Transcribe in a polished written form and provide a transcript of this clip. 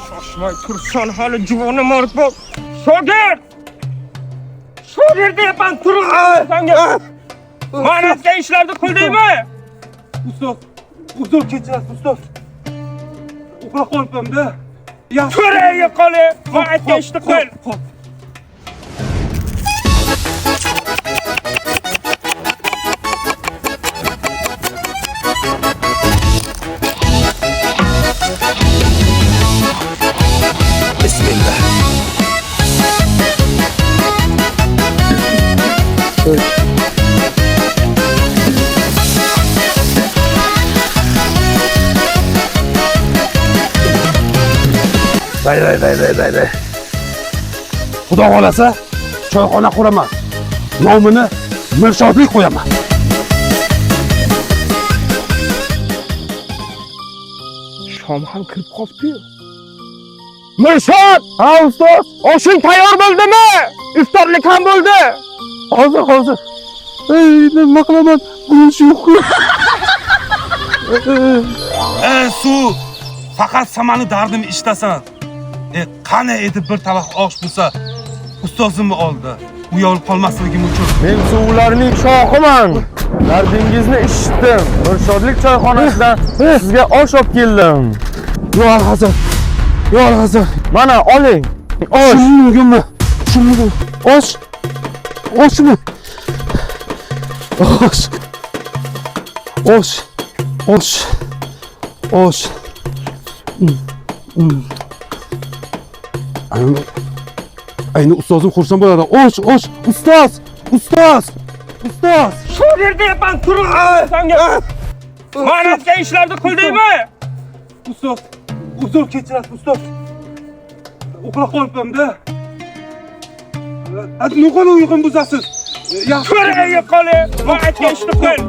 Shoshmay tursan hali juvoni marg bor. Shogird! Shogird deyapman, tur sanga. Man aytgan ishlarni qildingmi? Ustoz, uzr, kechirasiz, ustoz. Uxlab qolibman-da. Yaxshi. Tur yo'qoli, man aytgan ishni qil. Xo'p. Bismillah. Vay vay vay vay vay vay. Xudo xolasa choyxona quraman. Nomini Mirshodlik qo'yaman. Shom ham kirib qolibdi-yu. Mirshod! Ha, ustoz. Oshing tayyor bo'ldimi? Iftorlik ham bo'ldi. Hozir, hozir. Ey, nima qilaman? Go'sht yo'q-ku. E, suv. Faqat samani dardimni eshitasan. E, qani edi bir tabaq osh bo'lsa, ustozimni oldi. Uyalib qolmasligim uchun. Men suvlarning shohiman. Dardingizni eshitdim. Mirshodlik choyxonasidan sizga osh olib keldim. Yo Alhazar. Yo Alhazar. Mana oling. Osh. Shu mumkinmi? Shu mumkin. Osh. Oshmi? Osh. Osh. Osh. Osh. Ayni, ayni ustozim xursand bo'ladi. Osh, osh, ustoz, ustoz, ustoz. Shogird deyapman, tur sanga. Man aytgan ishlarni qildingmi? Ustoz, uzr, kechirasiz, ustoz. Uxlab qolibman-da. Nuqul uyg'un buzasiz. Yaxshi. Tur yo'qoli, man aytgan ishni qil.